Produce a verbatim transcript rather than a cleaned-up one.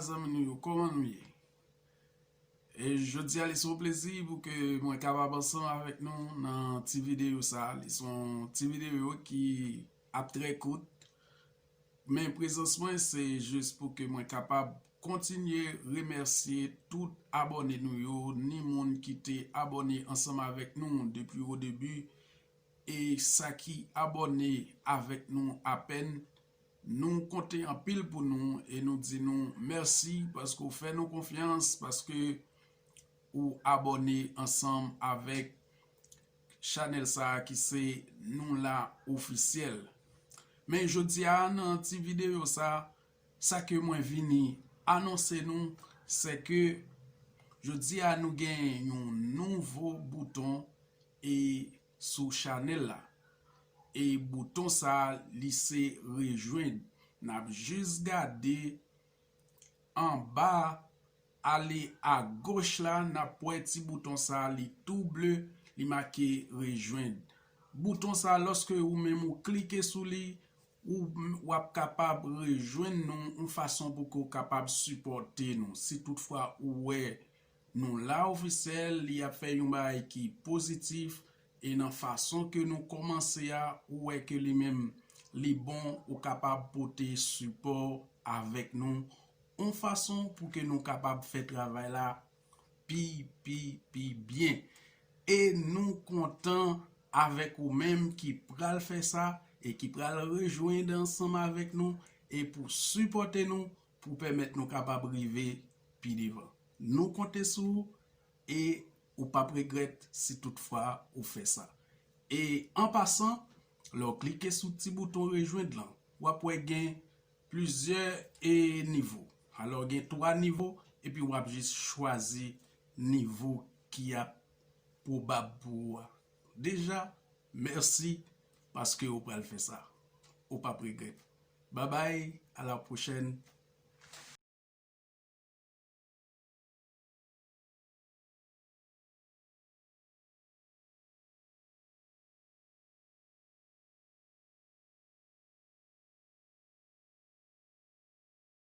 Zanmi nou yo, kòman nou ye? E jodi a, li se yon plezi pou ke mwen kapab ansanm avèk nou nan ti videyo sa. Li se yon ti videyo ki ap trè kout. Men prezans mwen, se jis pou ke mwen kapab kontinye remèsye tout abòne nou yo, ni moun ki te abòne ansanm avèk nou depi o debi, e sa ki abòne avèk nou apèn. Nou konte anpil pou nou e nou di nou mèsi paske w fè nou konfyans, paske ou abòne ansanm avèk chanèl sa a ki se Nou La Ofisyèl. Men jodi a, nan ti videyo sa, sa ke mwen vini anonse nou, se ke jodi a nou gen yon nouvo bouton e sou chanèl la. E bouton sa, li se rejwenn. N ap jis gade anba, ale agoch la, n ap wè ti bouton sa, li tou ble, li make rejwenn. Bouton sa, lòske ou menm ou klike sou li, ou, w ap kapab rejwenn nou yon fason pou ke w kapab sipòte nou. Si toutfwa ou wè Nou La Ofisyèl, li ap fè yon bagay ki pozitif, e nan fason ke nou kòmanse a, ou wè ke li menm, li bon, ou kapab pote sipò avèk nou, yon fason pou ke nou kapab fè travay la pi, pi, pi byen. E nou kontan avèk ou menm ki pral fè sa e ki pral rejwenn ansanm avèk nou e pou sipòte nou, pou pèmèt nou kapab rive pi devan. Nou konte sou ou e ou p ap regrèt si toutfwa ou fè sa. E an pasan, lè w klike sou ti bouton rejwenn lan, w ap wè gen plizyè e nivo. Alò, gen twa nivo, epi w ap jis chwazi nivo ki ap pwobab pou ou a. Deja, mèsi paske ou pral fè sa. Ou p ap regrèt. Babay, a la pwochèn.